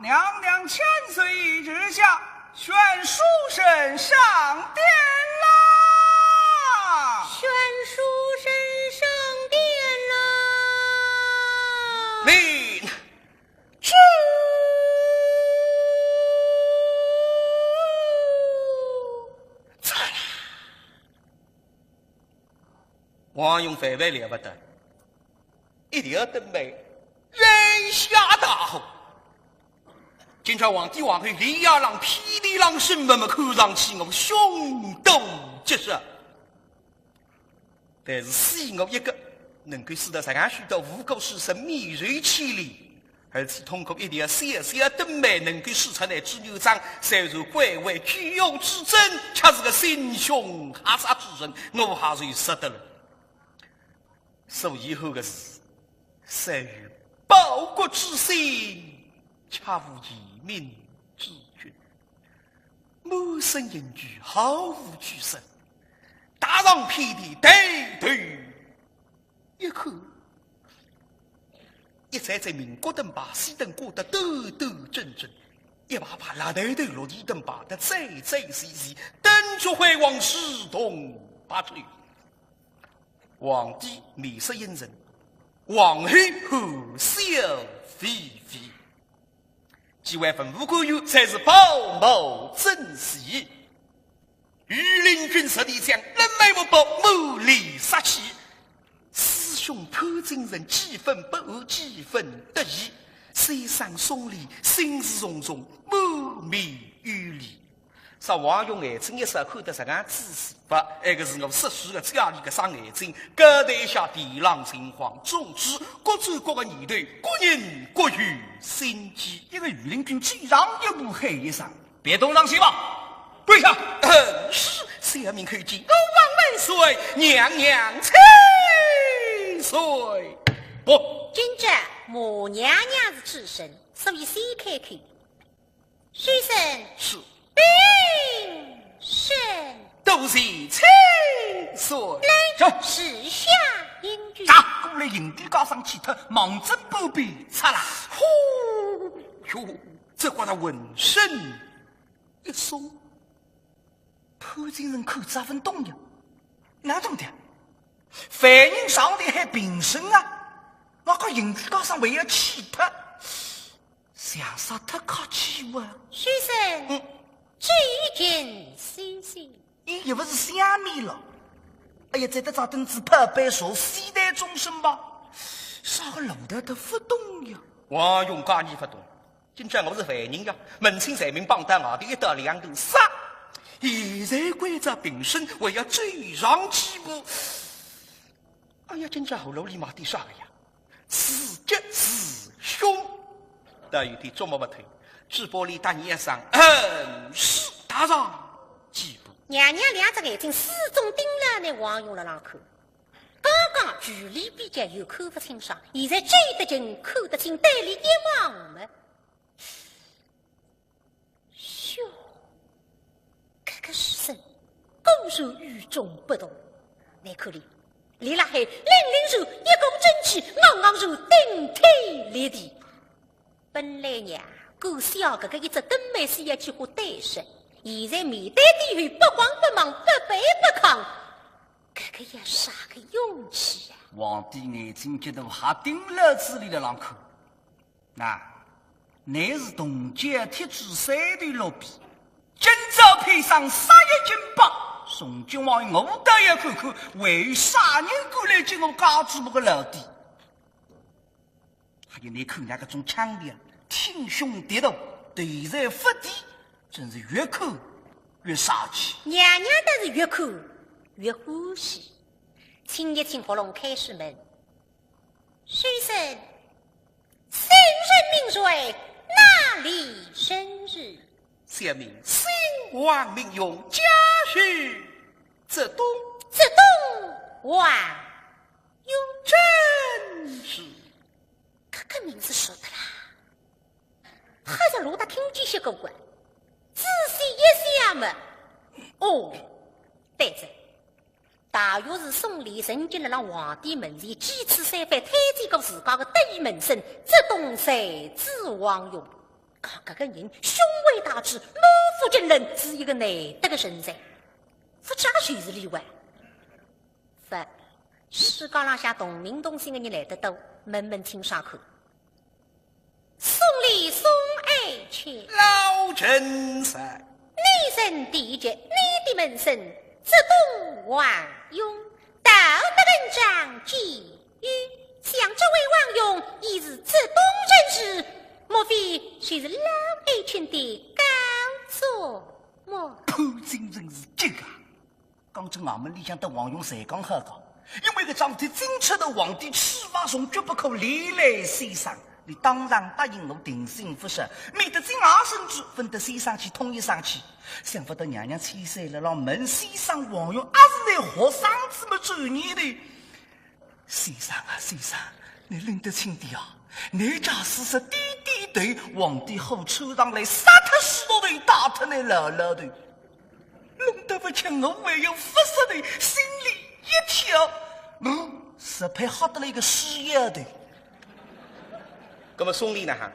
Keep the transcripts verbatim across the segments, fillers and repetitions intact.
娘娘千岁之下，宣书生上殿啦！宣书生上殿啦！命。 王勇万万料勿得，一条灯谜，天下大祸。今朝皇帝皇后李亚郎遍地浪审问么，看上去我凶多吉少。 但是死我一个，能够使得实梗许多无辜书生免受牵连，而且通过一条小小灯谜能够使出来朱元璋虽然贵为巨妖之争，却是个心胸狭窄之人，我还是有识得了。所以后个事，虽有报国之心，却无一命之君。 满身刑具，毫无拘束，踏上偏地，抬头一看，一盏盏明国灯牌，四灯挂得端端正正，一排排蜡头头落地灯牌，得整整齐齐，灯烛辉煌，如同白昼。皇帝面色阴沉，皇后含笑微微。 几位文武官员侪是饱目争奇。御林军十里将，人美目标，满脸杀气。师兄潘金城几分不安，几分得意。先生宋濂心事重重，满面忧虑。 啥王勇眼睛一眨，看得实梗仔细吧，埃个是我说书个家里个双眼睛，搿台下地浪情况，总之各转各个念头，各人各有心机。一个御林军走上一步喊一声：“别动，让席吧，跪下。”嗯，是，小民叩见吾皇万岁，娘娘千岁。不，今朝母娘娘是主审，所以先开口。 书生。是。禀审。多谢千岁。来，是。赐下刑具。拿过来刑具架上去脱，望准半边拆了。呼哟，只觉得浑身一松。潘金城看仔勿懂呀，哪能的？犯人上头喊评审啊，哪个刑具架上还要去脱？ 像煞忒客气哇。书生，嗯。这件事情。伊又勿是香米了。哎呀，再得只凳子拍板坐，四代终身吧。啥个路道都勿懂呀。王勇介意勿懂，今朝我是犯人呀，门前罪名榜单外头一刀两断杀。现在关照评审，还要追上几步。哎呀，今朝喉咙里嘛点啥个呀？ 自己自凶，倒有点捉摸勿透。嘴巴里答应一声，嗯，是，踏上几步。娘娘两只眼睛始终盯牢那王勇辣浪看，刚刚距离比较远看勿清爽，现在走得近看得清，对俚一望么， 哟，搿个书生果然与众不同。倷看俚，俚辣海凛凛然一股正气，昂昂然顶天立地。本来呀，顾笑搿个一只灯谜是要去花对手，现在面对敌后，不慌不忙，不卑不亢，搿个要啥个勇气呀？皇帝眼睛激动，还盯牢仔俚辣浪看。 那，倷是铜脚铁柱三头六臂，今朝配上杀一斤八，从今往后我倒要看看，还有啥人敢来揭我家主婆个老底。还有倷看倷搿种腔调，挺胸挺肚，头在发低，真是越看越杀气。娘娘倒是越看越欢喜，清一清喉咙开始问。 书生，姓甚名谁，哪里人氏？小民姓王名勇，家住浙东。浙东王勇。正是。搿个名字熟得啦，好像哪搭听见歇过个。仔细一想嘛，哦，对哉。 大约是宋濂曾经辣辣皇帝门前几次三番推荐过自家个得意门生浙东才子王勇。讲搿个人胸怀大志，满腹经纶，是一个难得个人才，勿知阿就是例外。勿，世界浪向同名同姓个人来得多，问问清爽看。送礼送爱卿。老臣在。你认得一见，你的门生，浙东王勇，道德文章皆有。想这位王勇，亦是浙东人士，莫非就是老爱卿的高祖母？潘金生是急啊！ 讲真，衙门里向搭王勇侪讲好讲，因为搿桩事体，今朝个皇帝处罚重，决不可连累先生。俚当然答应我定心勿说，免得今夜甚至分得先生去痛一生气。想勿到娘娘千岁了，让问先生王勇，阿是拿学生子么转念头。先生啊，先生，你拎得清点啊！你假使是点点头，皇帝好穿上来，杀脱许多头，打脱你老老头。 弄得勿巧，我还要勿说的，心里一跳，嗯，是配合得了一个死丫头。那么送礼呢哈？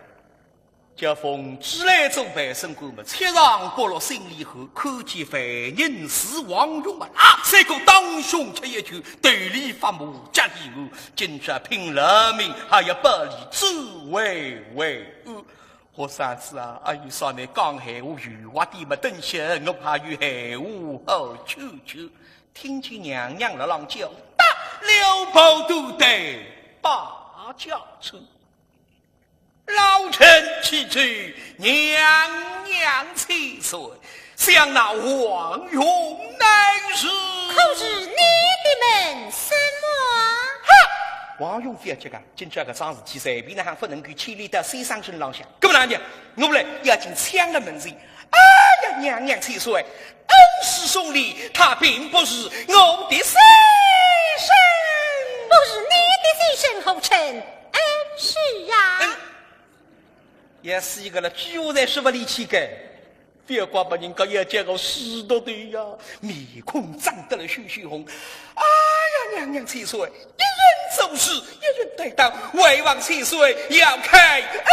叫奉旨来做陪审官嘛，七上八落心里寒，看见犯人是王勇嘛，啊，三个当胸吃一拳，头里发麻，脚里寒，今朝拼了命还要把俚做回回。嗯， 学生子啊，阿有啥呢？讲闲话圆滑点嘛，等歇我还有闲话好劝劝。听见娘娘辣浪叫，搭了跑肚带把家出。老臣启奏娘娘千岁，想那王勇乃是，可是你的门生么？哈！王勇覅急啊，今朝搿桩事体随便哪哼勿能够牵连到先生身浪向。 搿么哪能？我来要紧抢了门前。哎呀，娘娘千岁，恩师送礼，他并不是我的先生。不是你的先生，何成恩师啊？嗯，也是一个了，句话侪说勿连气个。 覅怪别人家要叫我死读头呀，面孔涨得了血血红。哎呀，娘娘千岁，一人做事，一人担当，还望千岁要开恩。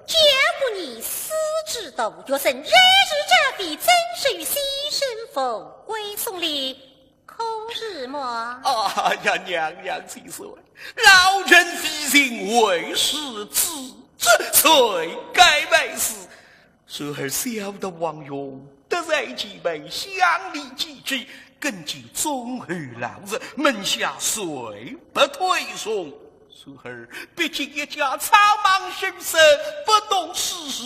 教不严师之徒，学生日日朝礼，怎是与先生奉归送礼？ 可是么？哎呀，娘娘千岁，老臣非信为师之志，罪该万死。然而小的王勇，德才兼备，乡里寄居，更见忠厚老实，门下谁不推崇？ 然而，毕竟一家草莽书生，不懂世事，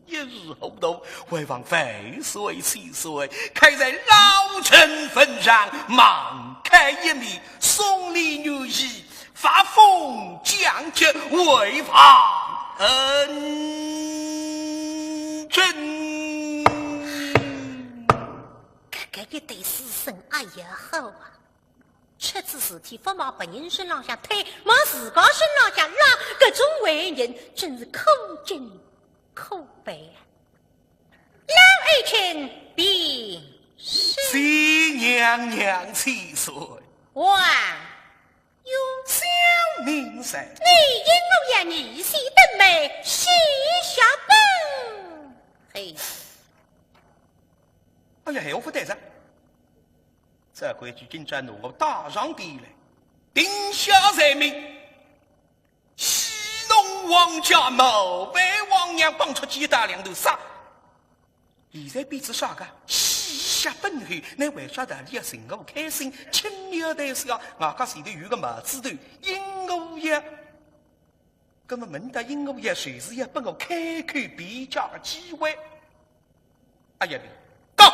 一时糊涂，还望万岁千岁，看在老臣份上，网开一面，送礼愿意，发封降级，为望恩准。搿个一对书生，哎呀，好啊！ 出仔事体，勿往别人身浪向推，往自家身浪向拉，搿种为人真是可敬可悲啊！老爱卿平身。谢娘娘千岁。王勇。小民在。你因何要二喜登门，喜下本？嘿。哎呀，闲话勿对哉。 这规矩今朝拿我带上殿来，定下罪名，戏弄皇家，冒犯皇娘，绑出去打两头杀。现在变仔啥个？喜下本后，乃为啥道理要寻我开心？轻描淡写，外加前头有个冒字头，因何呀？ 那么问到因何呀，就是要拨我开口辩解个机会。哎呀，讲，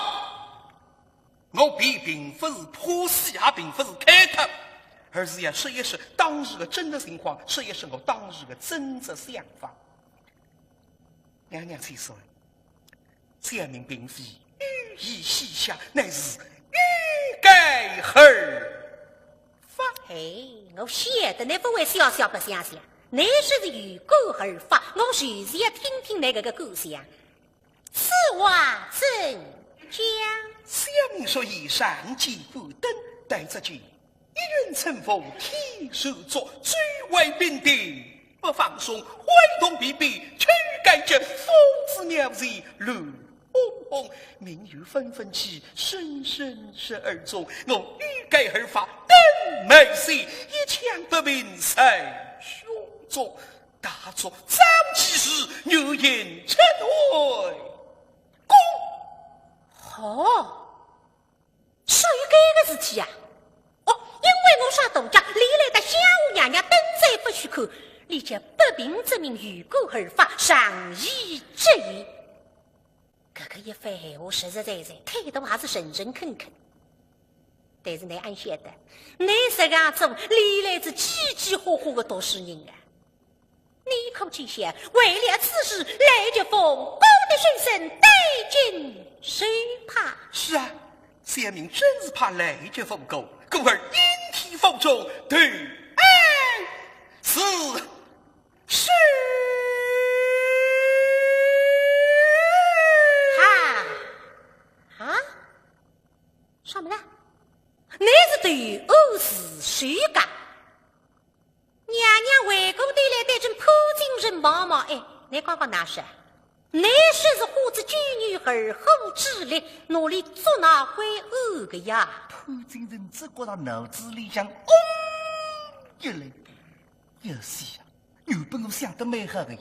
我并，并不是怕死，也并不是开脱，而是要说一说当时的真实情况，说一说我当时的真实想法。娘娘千岁， 小民并非有意戏下，乃是欲盖而发。嘿，我晓得你勿会笑笑白相相，你说是有感而发，我就是要听听你搿个感想。此话怎讲？小民说：以上见不得，但只见一云层浮，天手足，周围平定，不放松，欢动皮皮，去赶集，夫子庙前乱哄哄，民怨纷纷起，声声入耳中。我欲盖而发，登梅席，一腔不平在胸中。大作张继时，有言称为公。哦， 属于搿个事体啊？哦，因为我啥大家，连累得小娘娘等在勿许看，你这不平之名有感而发，上意之意。搿个一番闲话实实在在，态度还是诚诚恳恳。但是倷阿晓得，倷实梗做，连累是几几化化个读书人啊。 你可知晓，为了此事，来接奉公的先生带进审判。是啊，小民真是怕来接奉公，故而隐居府中，对，哎，是，是。哈，啊？什么呢？你是对我是谁个？ 娘娘回过头来对准潘金城望望，哎，倷刚刚哪说？倷说是花子九牛二虎之力，拿俚捉拿归案个呀？潘金城只觉得脑子里向嗡一来，要死啊！原本我想得蛮好个呀，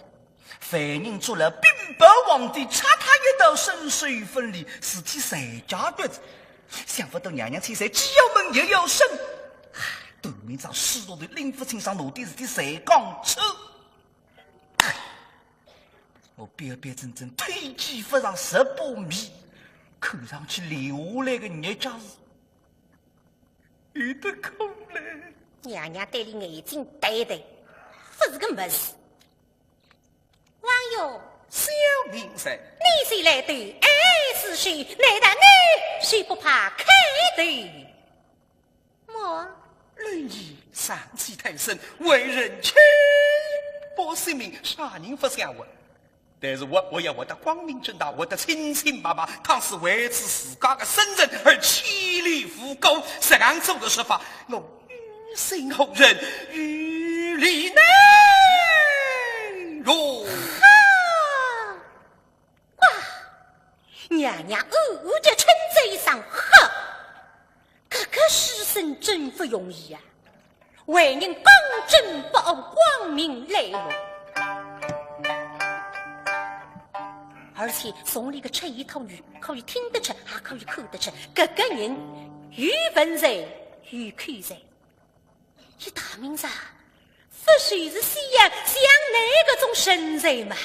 犯人捉牢，禀报皇帝，拆他一刀，身首分离，事体侪解决哉。想不到娘娘千岁既要问又要审，唉， 头明朝书读的拎勿清爽，哪点事体侪讲出。唉，我标标准准推己不上十八米，看上去留下来个孽障是有得可怜。娘娘对俚眼睛呆呆，勿是个物事。王勇，小民在。你虽来对，哎，是谁？难道你是不怕开头？ 么？论语上欺太甚，为人轻薄性命，啥人勿想活？但是我，我要活得光明正大，活得清清白白，倘使为此自家个生存而牵连无辜，实梗做个说法，我于心何忍，于理难容。哈！ 哇，娘娘暗暗叫称赞一声好，搿个书生真勿容易啊，为人刚正不阿，光明磊落。而且从俚个出言吐语，可以听得出，也可以看得出，搿个人有文才，有口才。 一大明朝，勿就是想要像倷搿种身材嘛？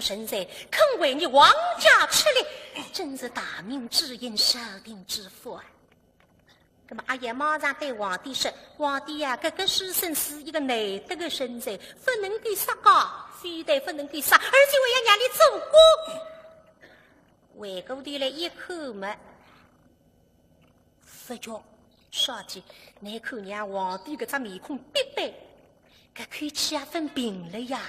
人才，肯为你皇家出力，真是大明之英，朝廷之福啊！那么阿爷马上对皇帝说：“皇帝呀，搿个书生是一个难得的人才，不能够杀个，非但不能够杀，而且我要让你做官。”回过头来一看嘛，勿叫啥体，难看让皇帝搿张面孔逼白，搿口气也勿平了呀。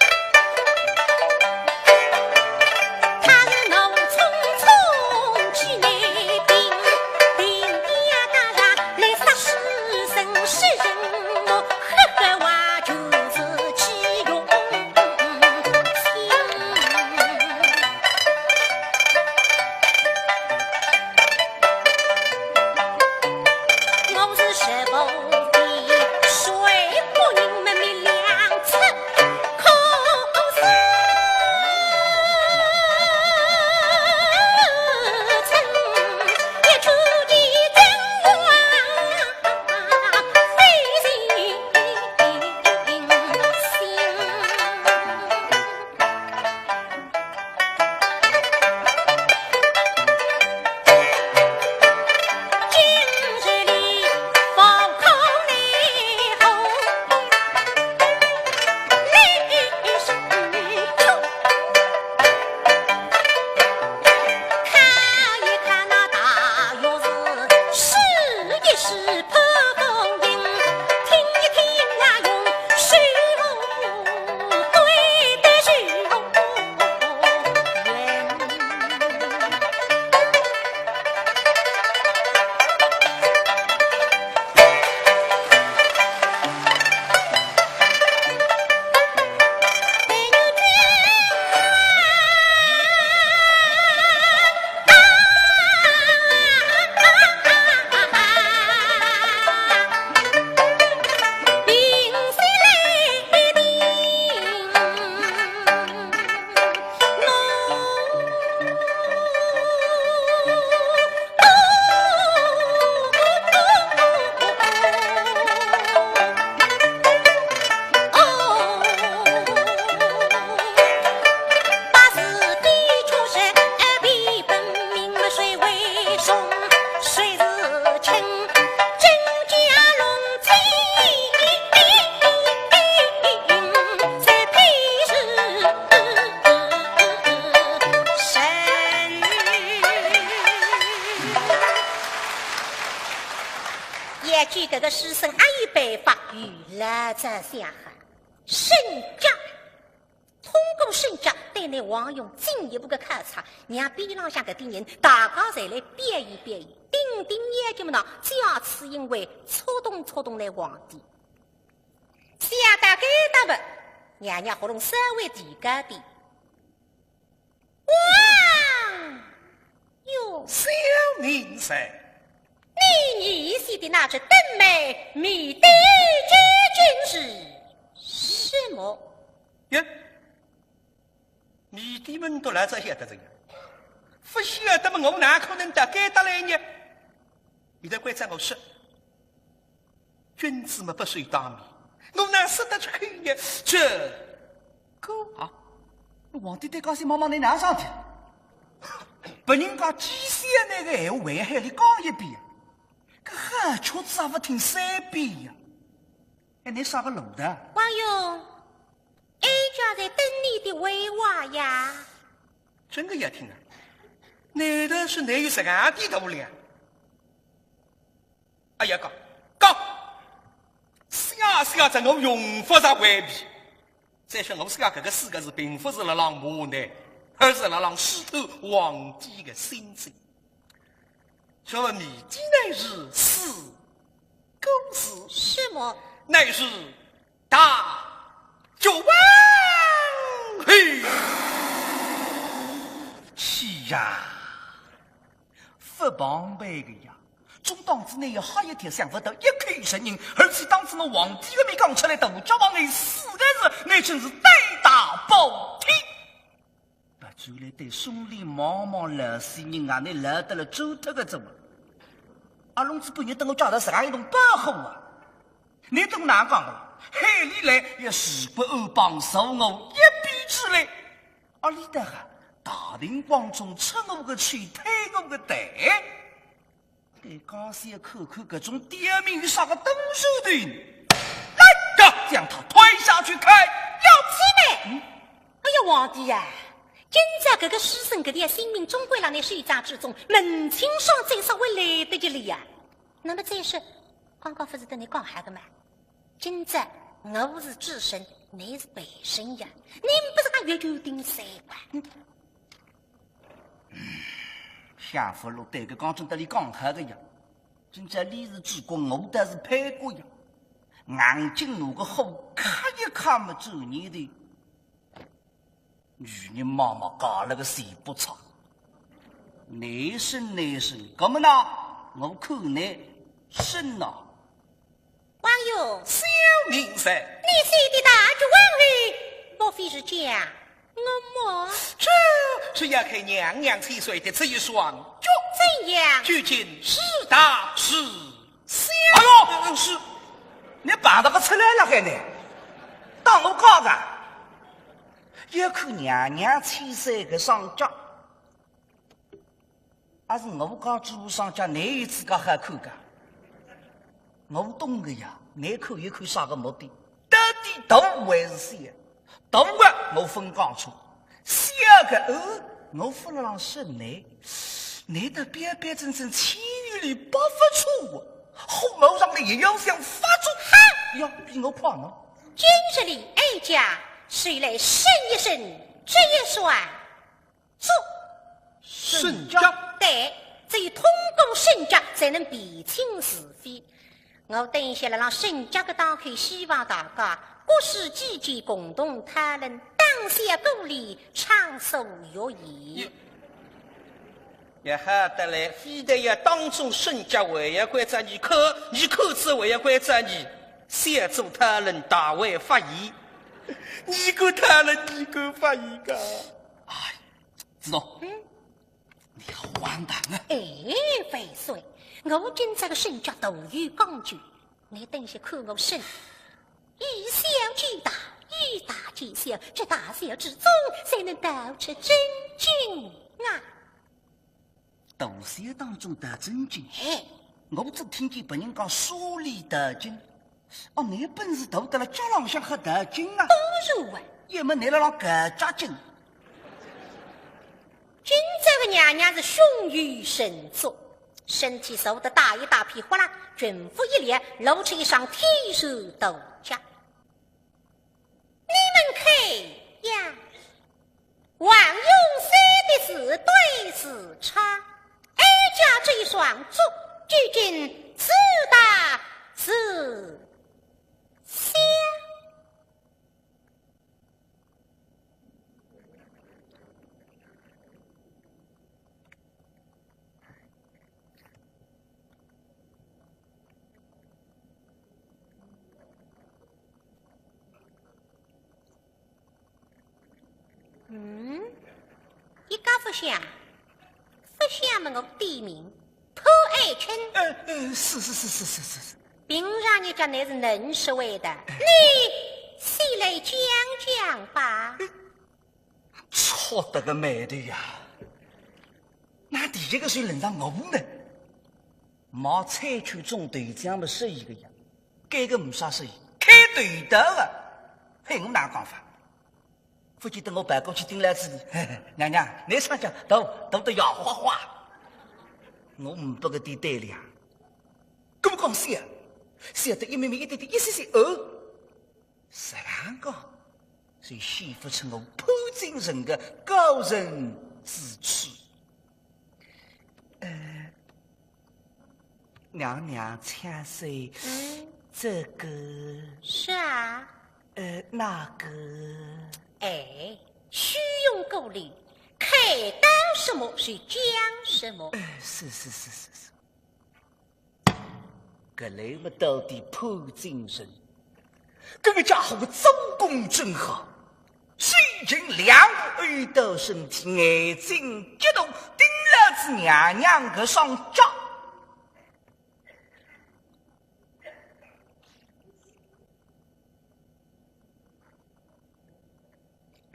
也就搿个书生阿有办法，有了这想法，升职。 通过升职，对㑚王勇进一步的考察，让边浪向搿点人，大家侪来表演表演，顶顶眼睛么呢，借此机会触动触动㑚皇帝。想到搿搭么，娘娘喉咙稍微提高点。王勇，小人才。你儿媳的那只灯谜谜底究竟是什么？ 哟，谜底么倷笃老早晓得哉呀，勿晓得么我哪可能到该搭来呢？现在关照我说，君子么不说当面，我哪说得出口呢？这个啊，皇帝对家小妈妈倷哪桩事体？别人家奸细那个闲话，还要讲一遍，搿好曲子也勿听三遍呀。哎，倷啥个路的？王勇， 哀家在等你的回话呀。真个要听啊？难道是倷有实梗的头了？哎呀，讲，讲，写写着我用勿着回避。再说我写搿个四个字，并勿是辣浪骂倷，而是辣浪试探皇帝的心情。这谜底乃是四个字。什么？乃是 大脚王嘿，气呀！勿防备个呀，总当仔倷要吓一跳，想勿到一口承认，而且当仔我皇帝个面讲出来大脚王嘿四个字，倷真是胆大包天。 别转来对兄弟望望，老死人啊，倷老得了走脱个怎么？阿龙子半日等我叫到实梗一顿报复啊！倷等我哪讲个？海里来也是不安邦，受我一臂之力。阿里搭哈，大庭广众吃我个亏，推我个台。搿家小看看搿种刁民有啥个多手段呢？来，将他推下去砍！要起来！哎呀，皇帝呀，今朝搿个书生搿条性命终归辣倷手掌之中，问清爽再说还来得及哩呀。那么再说，刚刚勿是搭倷讲好个嘛？ 今朝我是主审，倷是陪审呀，倷勿是讲越球定三观？嗯。夏福禄对个刚正搭俚讲好个呀，今朝俚是主角，我倒是配角呀。硬劲拿个火揩一揩么，转念头， 女人妈妈嫁了个谁不差？倷审倷审，搿么呢，我看倷审呐。王勇，小民在。你写的大局问后，莫非是讲我么？这是要看娘娘千岁的这一双脚。怎样？究竟是大是小？哎呦，是，你办得个出来了还呢？当我假的？ 要看娘娘千岁个双脚，还是我家主婆双脚，倷有资格好看个？我懂个呀，倷看一看啥个目的？到底大还是小？大个我勿讲出，小个，呃，我勿能让审倷，倷倒标标准准千元里百分错误，火冒上来也要想法子，哈，要比我快呢。 今日里哀家是来审一审这一双足。审脚。对，只有通过审脚才能辨清是非。我等一歇辣浪审脚个当口，希望大家各抒己见，共同讨论，打消顾虑，畅所欲言。 也好得来，非但要当众审脚，还要关照倷看，倷看仔还要关照倷，小组讨论，大会发言。倷敢讨论，倷敢发言个？哎，子龙，嗯？你好荒唐啊！哎，万岁，我今朝个审脚大有讲究，倷等歇看我审。以小见大，以大见小，这大小之中，才能道出真经啊。 大小当中道真经。嘿。我只听见别人讲疏离道经。哦，倷本事大得了脚浪向还道经啊？当然啊。要么倷辣浪搞脚筋。今朝个娘娘是胸有成竹，身体瘦得大一大片，哗啦，裙服一撩，露出一双天然大脚。 你们看呀，王勇写的是对是差？哀家这一双足，究竟是大是小？ 嗯，一家勿响，勿响么我点名，潘爱卿。呃，呃，是，是，是。平常日脚倷是能说会道，倷先来讲讲吧。 触得个霉头呀！哪第一个就轮着我呢？毛菜圈中头讲么是一个呀，搿个没啥说，开头道个，嘿，我哪讲法？勿记得我跑过去盯牢仔，嘿嘿，娘娘，倷双脚大，大得呀哗哗。我呒不个点胆量啊。搿么讲小，小得一咪咪一点点，一些些哦。 实梗讲，就显勿出我潘金城个高人之处。呃，娘娘千岁，嗯？这个，是啊。呃，那个，哎，虚荣过头，看到什么是讲什么。呃，是，是，是，是，是。 搿来么到底潘金城，搿个家伙个武功真好，手擎两把矮刀身体，眼睛激动，盯牢仔娘娘搿双脚。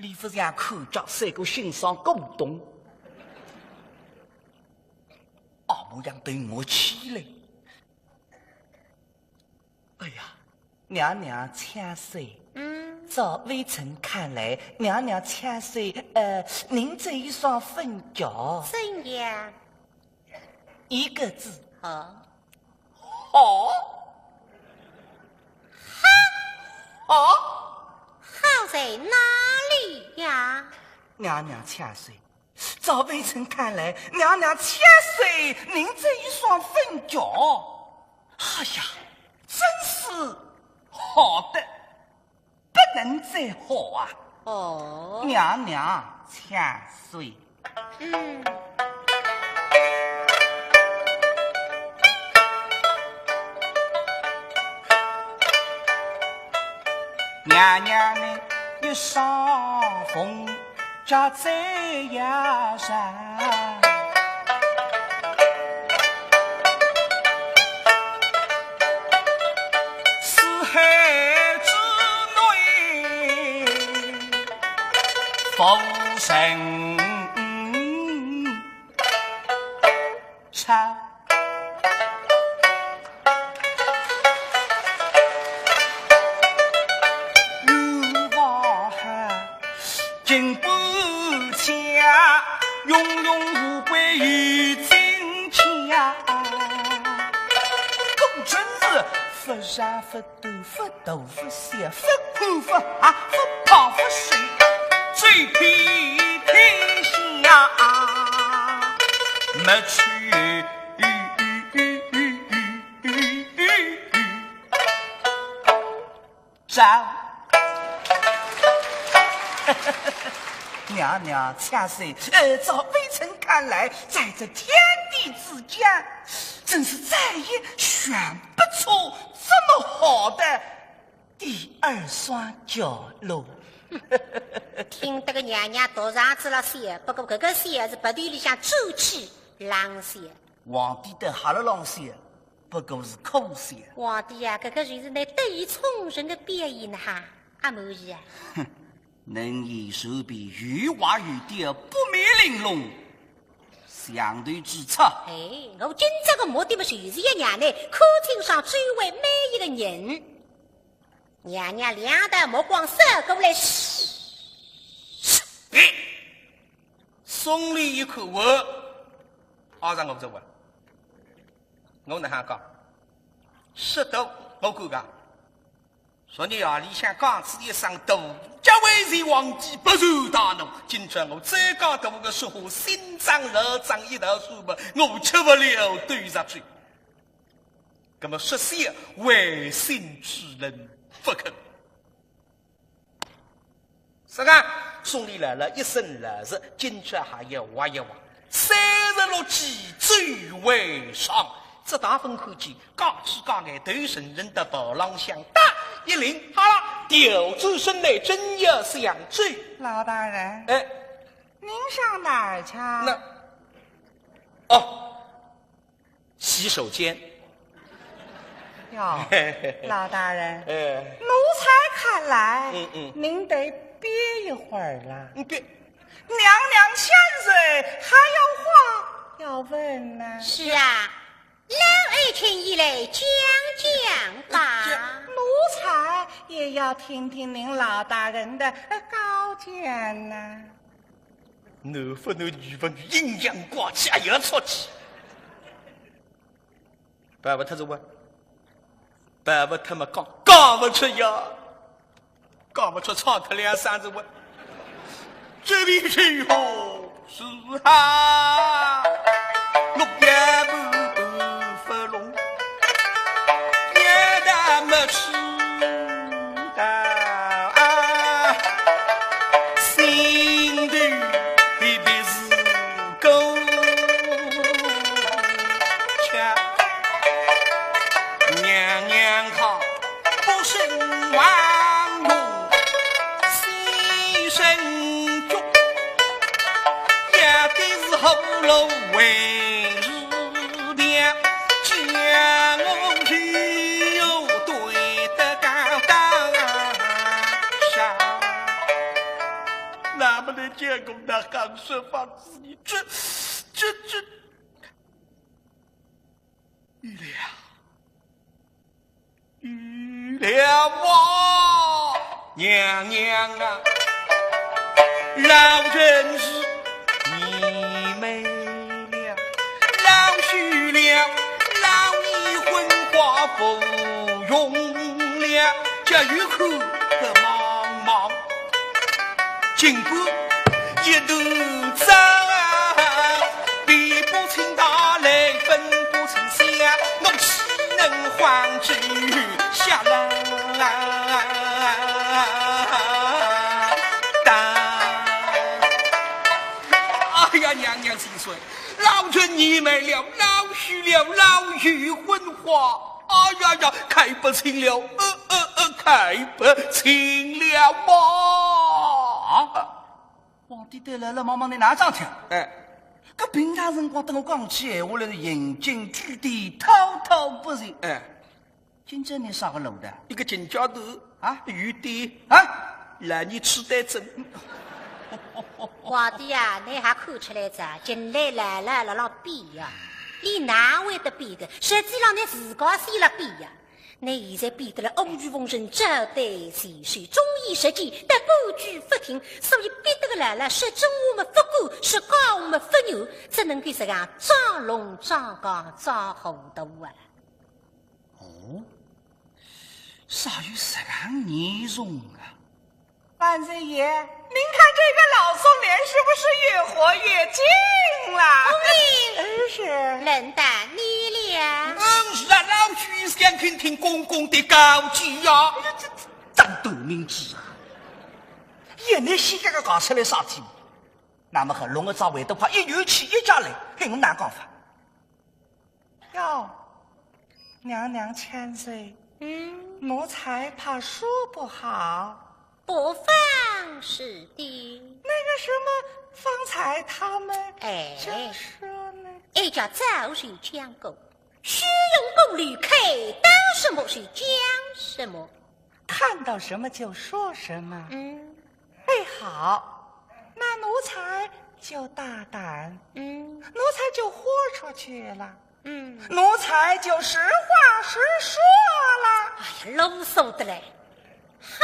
李福祥看着三个欣赏股东，阿模样对我气嘞。哎呀，娘娘请水。嗯。照微臣看来，娘娘请水，呃，您这一双粉脚。怎样？一个字。好。好。好。好。好在哪里呀？娘娘请水。照微臣看来，娘娘请水，您这一双粉脚，哎呀，真是好得不能再好啊！哦。娘娘请水。嗯。娘娘呢，一双凤 脚在崖上，四海之内，浮沉长。 金不加，荣荣富贵与金家。果真是不长不短，不大不小，不宽不狭，不胖不瘦，最配天下没去 长。娘娘请水，呃，照微臣看来，在这天地之间，真是再也选不出这么好的第二双脚喽。听得个娘娘肚肠子辣笑，不过搿个笑是鼻头里向出气冷笑。皇帝倒哈了冷笑， 不过是苦笑。皇帝呀，搿个就是倷得意冲人的表现哈，阿满意啊。哼，能言善辩，有话有调，不免玲珑，相对之差。哎，我今朝个目的嘛，就是要让倷看清爽周围每一个人。娘娘两道目光扫过来，嘘，嘘，哎，宋濂一看，我，阿让我这问。 我哪哈讲？说道我敢讲？昨日夜里向讲仔一声大家为是皇帝勃然大怒，今朝我再讲大个说话，心脏肉脏一道数吧，我吃不了兜着嘴。那么说笑违心之人不肯。 啥个？送礼来了一身老实，今朝还要挖一挖。三十六计最为上，这大风口气，嘎吱嘎眼头沉沉的跑浪向打一领，好了，调转身来正要想走。老大人，哎，您上哪儿去啊？那，哦， 洗手间。哟，老大人，哎。奴才看来，嗯，嗯。您得憋一会儿了。嗯，对。娘娘千岁还有话要问呢。是啊，老爱卿你来讲讲吧。奴才也要听听您老大人的，呃，高见呐。 男勿男女勿女，阴阳怪气，还要出去。跑勿脱是哇？跑勿脱嘛讲，讲勿出呀，讲勿出唱脱两声是哇？这里是何事啊？我也不不拢，也打没吃。 啊，心头特别是够吃。娘娘她不生王母，牺牲足，也得是喉咙那结果那刚说法子，你这，这，这，玉良，玉良啊，娘娘啊，老臣是愚昧了，老朽了，老泥昏花不用了，叫玉兰个茫茫。 尽管一头早，比不清大来分不清小，我岂能还嘴下来？哎呀，娘娘千岁，老臣愚昧了，老朽了，老泥昏花。哎呀呀，看不清了，呃，呃，呃，看不清了嘛！啊？ 皇帝对牢牢望望倷哪桩事体？哎。搿平常辰光搭我讲起闲话来是引经据典，滔滔不绝。哎。今朝倷啥个路的？一个金钳头啊？玉典啊？来年痴呆症。皇帝啊，倷还看出来哉？近来老老辣辣变呀，俚哪会得变个？实际上倷自家先辣变呀。 倷现在变得了阿谀奉承，招待贤手，忠言逆耳，但半句不听，所以逼得个老老说真话么不敢，说假话么不愿，只能够实梗装聋装哑装糊涂啊。哦，啥有实梗严重啊？ 万岁爷，您看这个老宋脸是不是越活越精了？哎，是。轮到你了。嗯，是啊，老朽想听听公公的高见呀。这，这，这，真短命子啊！也倷先搿个搞出来啥体？那么好，弄个只会得快，一元气一家来，嘿，我哪讲法？ 哟，娘娘千岁，嗯？奴才怕说不好。不妨事的。那个什么，方才他们，哎，就说那个，哎，叫早就讲过，须用功立刻，到什么就讲什么。 看到什么就说什么。嗯。哎，好，那奴才就大胆，嗯。奴才就豁出去了，嗯。奴才就实话实说了。哎呀，啰嗦得嘞，好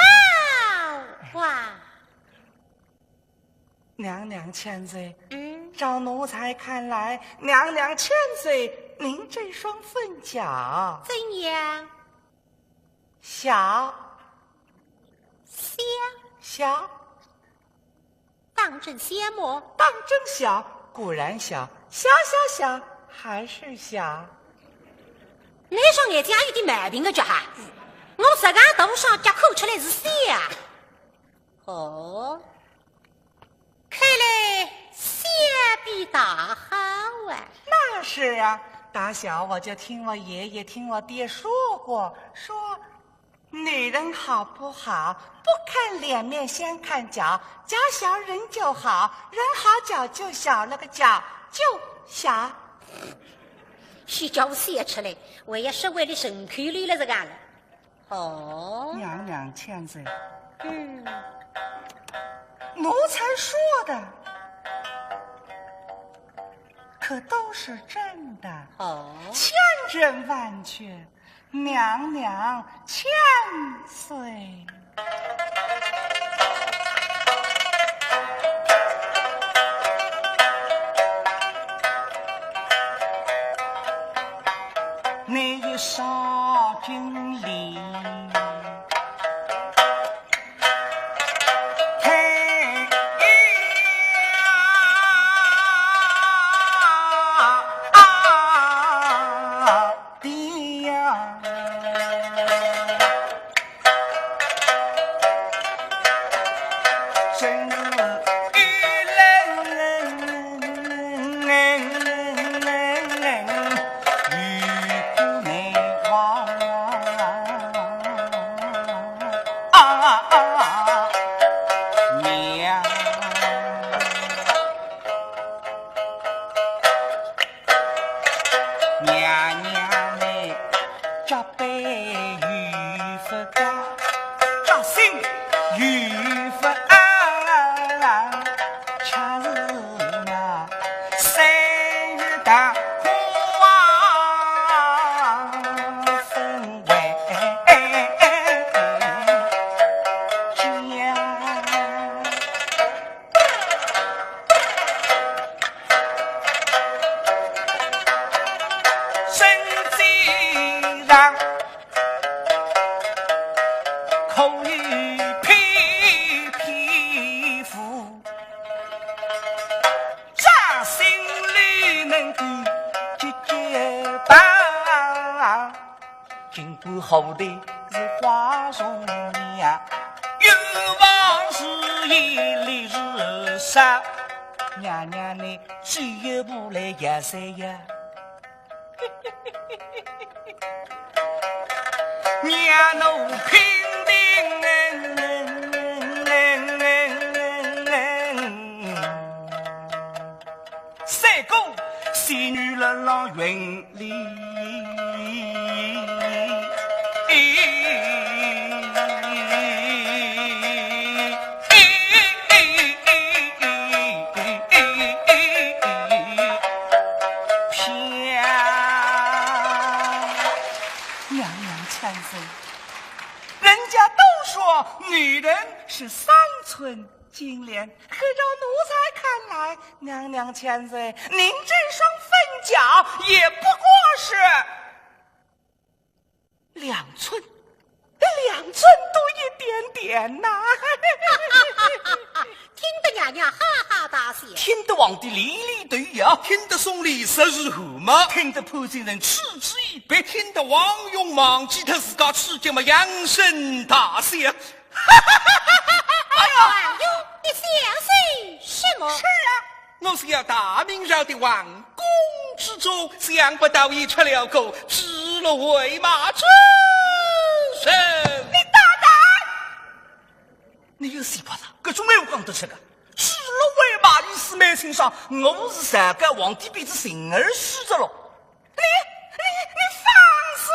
话。娘娘千岁，嗯。照奴才看来，娘娘千岁，您这双凤脚怎样？ 小。小。小。当真小么？当真小，固然小，小小小，还是小。倷双眼睛也有点毛病个叫哈，我实梗大双脚看出来是小啊。哦。 看来小比大好啊。那是啊，打小我就听我爷爷、听我爹说过，说女人好不好，不看脸面，先看脚，脚小人就好，人好脚就小，那个脚就小。是叫我笑出来，我也是为了顺口溜了这个了。 哦。娘娘千岁，嗯。奴才说的可都是真的，哦。千真万确，娘娘千岁。 你一上金陵，嘿呀，的呀。 娘娘嘞，脚背有不高，脚心有不矮。后有皮皮肤，掌心里能够结结疤。尽管后头是花容呀，有房是一里是啥，娘娘你只有不来呀谁呀？ 娘奴平平，三个仙女勒浪云里。 娘娘千岁，人家都说女人是三寸金莲，可照奴才看来，娘娘千岁，您这双凤脚也不过是两寸，两寸多一点点呐。听得娘娘哈哈大笑。听得皇帝连连头摇，听得宋濂十指汗毛，听得潘金莲嗤之以鼻，听得王勇忘记脱自家妻子么，扬声大笑。哎呀，王勇，你笑些什么？是啊，我是要大明朝的王 宫之中，想不到也出了个指鹿为马之人。你大胆！你有死法了？搿种闲话讲得出个？指鹿为马意思蛮清爽，我是啥个皇帝比之形而虚着了。你，你，你放肆！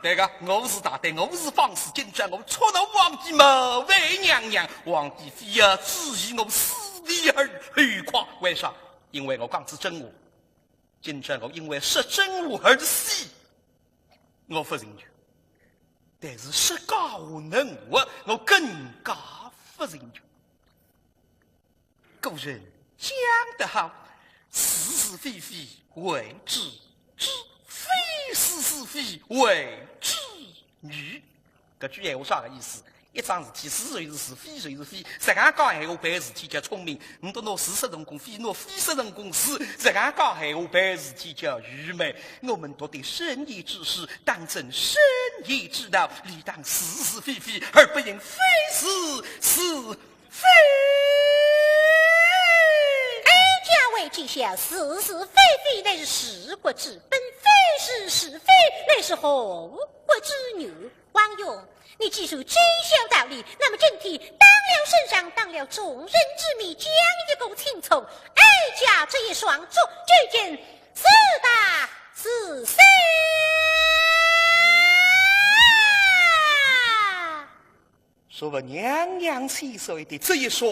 对个，我是大胆，我是放肆，今朝我触怒皇帝冒犯娘娘，皇帝非要质疑我是你儿后话，为啥？因为我讲仔真话。 今朝我因为说真话而死，我勿承认。但是说假话能活，我更加勿承认。古人讲得好，是是非非谓之知，非是是非谓之愚。 搿句闲话啥个意思？一桩事体，是就是是，非就是非。实梗讲闲话办事体叫聪明，倷笃拿是说成功非，拿非说成功是，实梗讲闲话办事体叫愚昧。我们读的圣贤之书，当真圣贤之道，理当是是非非，而不应非是是非。哀家为之下，是是非非乃是治国之本，非是是非乃是护国之语。 王勇，你既然真晓道理，那么今天当了圣上，当了众人之面，讲一个清楚，哀家这一双足究竟是大是小？说我娘娘千岁的这一双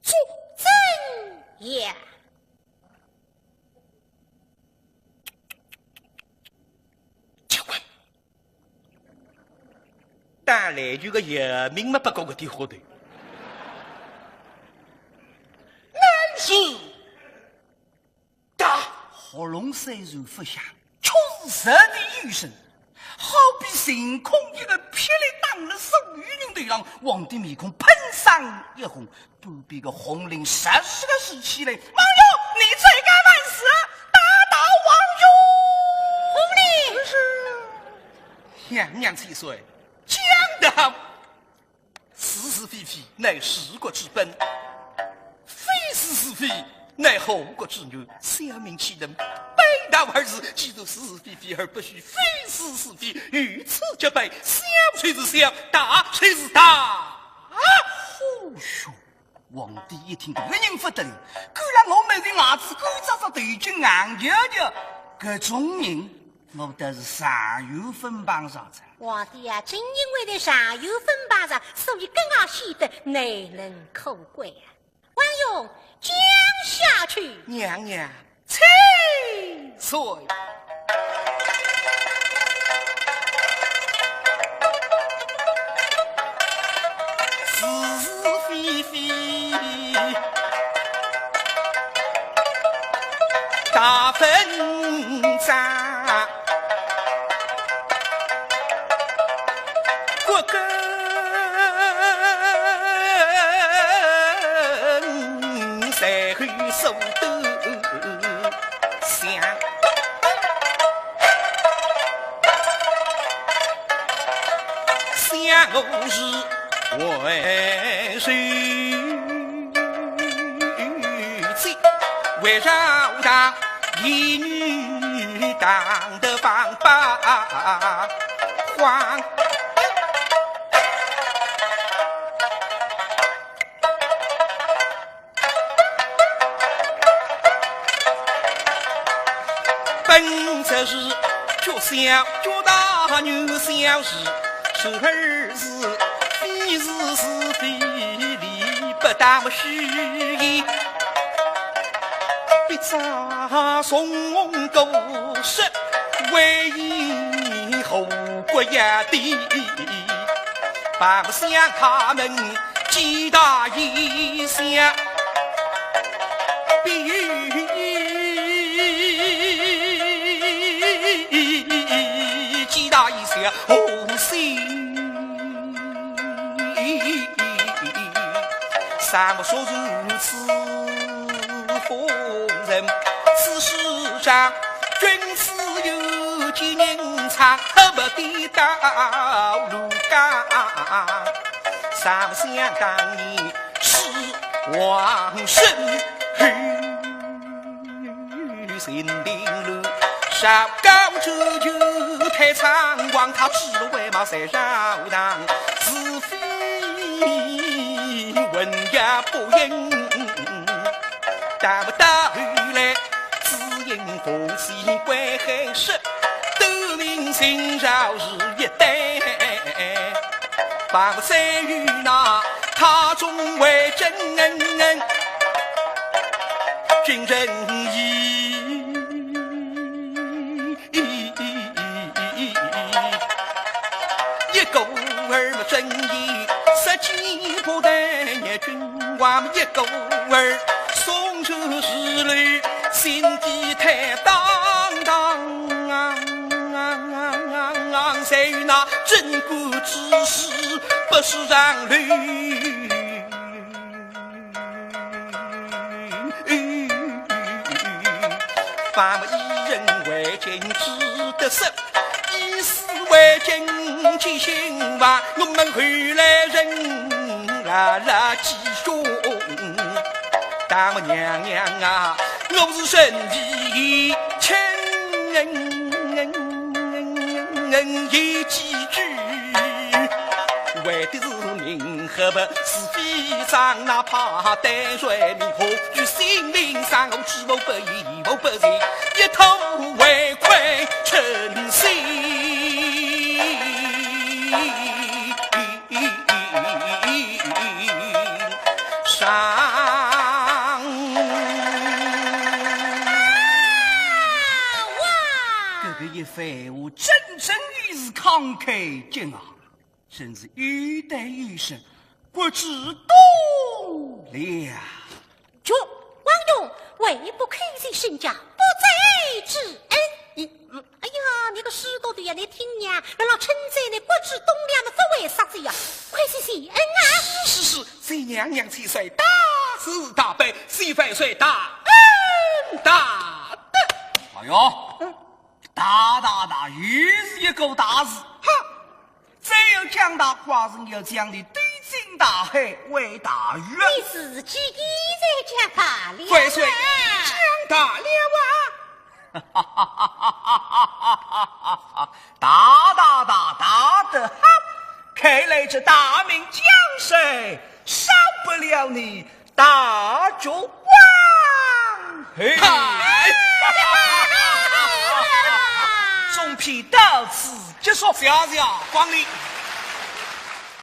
足怎样？结棍！ 打篮球个姚明嘛，不过搿点花头。乃是大。喉咙虽然勿响，却是十点有声，好比晴空一个霹雳打了所有人头浪，皇帝面孔喷上一红， 半边个红绫霎时个竖起来。王勇，你罪该万死，打倒王勇！红绫！是。娘娘千岁，讲得好，是是非非乃治国之本，非是是非乃护国之语。小民岂能背道而驰？既然是是非非而不许非是是非，与此则废，小就是小，大就是大。啊，呼嘘！ 皇帝一听，搿个人勿得了，敢让我们的伢子干着只头颈硬条条，搿种人，我倒是长远勿碰着哉。皇帝啊，正因为你长远勿碰着，所以更加显得难能可贵啊。王勇，讲下去。娘娘， 千岁。是是非非，大分章，各个做得想，想我是为谁，为啥让一女当得放把慌。 本则是脚小脚大女小事，时而是非是是非理不当虚言，必遭从公说为后国压的，把想他们 几大一下，比喻几大一下，哦，心上说如此。 夫人，此事上君子有见人长，恨不得到如罡。常想当年是王孙与秦定路，上高者就太仓皇，他指鹿为马在朝堂，是非文也不应。 到不到后来，只因父亲归海说，得名秦赵是一代，把谁与那他中为真，君人矣。 一个儿么真有十几不得，君王一个儿送出是来，心地坦荡荡啊，谁有那贞观之士不是让路。 把么一人为君只得失，以死为君即兴亡，我们后来人啦啦继续。大么娘娘啊，我是身体轻，言几句，为的是明 何不是非常，哪怕得罪你，何惧性命，伤我知我不义，我不仁，一吐为快称心伤。搿个一番话，真正是慷慨激昂。 真是有得有失，国之多了。喏，王勇，为不亏欠身家不再之恩。你，哎呀，你个书读的呀，你听呀，人家称赞你国之栋梁嘛，勿为啥子呀，亏欠谢恩啊。是是是，谢娘娘千岁大慈大悲，谢万岁大恩大德。哎呦，大大大，又是一个大字。哼， 只有将大，寡人要将你丢进大海为大鱼啊！你自己现在讲罢了。万岁，将大了啊！大大大，大得好，看来这大明江山少不了你 大脚王。嘿，嗨！总篇到此结束。谢谢光临。